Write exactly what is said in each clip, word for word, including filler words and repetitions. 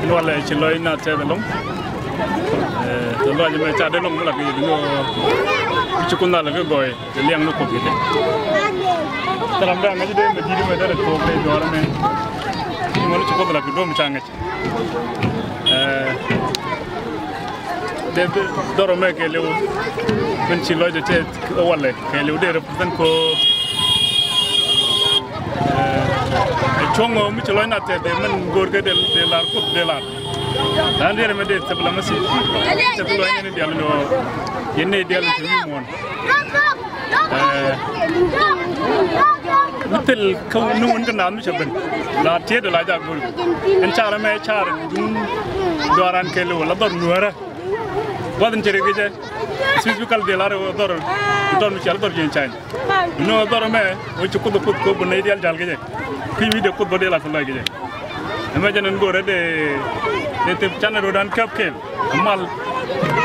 Lualɛ ci lɔc na tɛth ɛlɔŋ. Ɛ, tɛ lɔc mɛ ca dee lɔŋ mi la kɛ yɛ bi ni ɣöö ci kun na lɛ kɛ gɔɔy. Tɛ liɛŋ ni Kuoth yɛ tɛ. Tɛ ram dee a ŋäc dee mɛ di̱t mɛ derɛ tuɔɔk dee jɔɔr ɛmɛ. Ŋuɔ̱n ci Kuoth la kɛ duɔ̱m ca ŋäc. Ɛ, dee dhɔr ɛmɛ kɛɛliw. Min ci lɔcdɛ tɛth walɛ kɛɛliw dee represent ko. Ɛ, cuɔ̱ŋ ɔ mi ci lɔc na tɛth dee min go̱o̱r kɛ dee, dee lar Kuoth dee lar. Lan diɛɛr ɛmɛ dee thɛp la mɛ si. Thɛp lɔc ni dial ni ɔ. Yɛn ni dial ni te wi̱i̱ muɔ̱ɔ̱n. Ɛ, mi thil kä ni wun kä naath mi cɛ ben la tiet la jak go̱l. Ɛn car ɛmɛ car duŋ duaran kɛɛliw la dhɔr nuäärä. Guath in cɛ ri kecɛ. Specifically dhil ar dhɔr tɔn mi cɛ la dhɔr jiɛn cany. Duŋ dhɔr ɛmɛ wä ci Kuoth Kuoth kɛ ben nɛy dial jal kecɛ. Kui̱ wi̱cdɛ Kuoth bä dee la thil lɔc kecɛ. Ɛmɛ jɛn ɛn go̱o̱rɛ dee, dee thep canɛ ro̱dan käp kɛɛl. Mal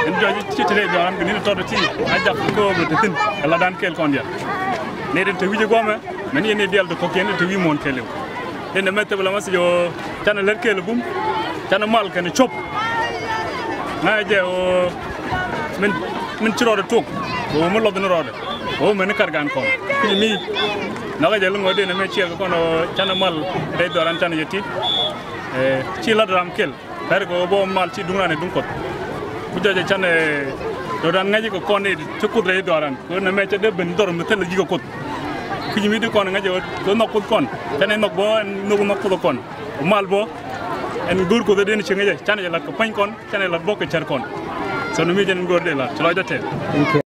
ɛn jɔc ci te dee jɔan kɛ ni̱n tɔt ti a jak kɛ ɣöö bɛ te thi̱n kɛ la̱tdan kɛɛl kɔn diaal. Nɛy tin te wi̱c ɛ guɔ̱mɛ mɛn yɛn ni diaal te kɔ̱kiɛn te wi̱i̱ muɔ̱ɔ̱n kɛɛliw. Ɛn ɛmɛ thep la message ɣöö canɛ lät kɛɛl ɛ bum, canɛ mal kɛnɛ cop. Ŋa̱cɛ jɛ ɣöö min, min ci rɔɔdɛ tuɔk ɣöö mi lɔth ni rɔɔdɛ ɣöö mɛn ni kargan kɔn. Kui̱ mi nhɔkɛ jɛ li ŋɔ̱ɔ̱tdiɛn ɛmɛ ciɛɛk kɔn ɣöö canɛ mal rɛy dhɔran canɛ jɛ ti. Ɛ, ci la̱t ram kɛl. Pɛr kɛ ɣöö bä mal ci duŋ ran ɛ duŋ Kuɔth. Ku jɔcɛ canɛ, ɛ, rɔ ran ŋäc kɛ kɔn i̱ ci Kuoth rɛy dhɔran. Kɛ ɣöö nɛmɛ cɛ dee ben dhɔr mi thilɛ ji̱ kɛ Kuoth. Kui̱c mi di kɔn ŋäc ɛ ɣöö kɛ nhɔk Kuoth kɔn. Canɛ nhɔk bä ɛn nhɔk nhɔk Kuoth kɔn. Ku mal bä ɛn go̱o̱r Kuoth ɛ den cieŋ jɛ. Canɛ jɛ la̱t kɛ pua̱ny kɔn, canɛ la̱t bä kɛ cär kɔn. So nɛmɛ jɛn go̱o̱r dee la̱t. Ci lɔcdä tɛth.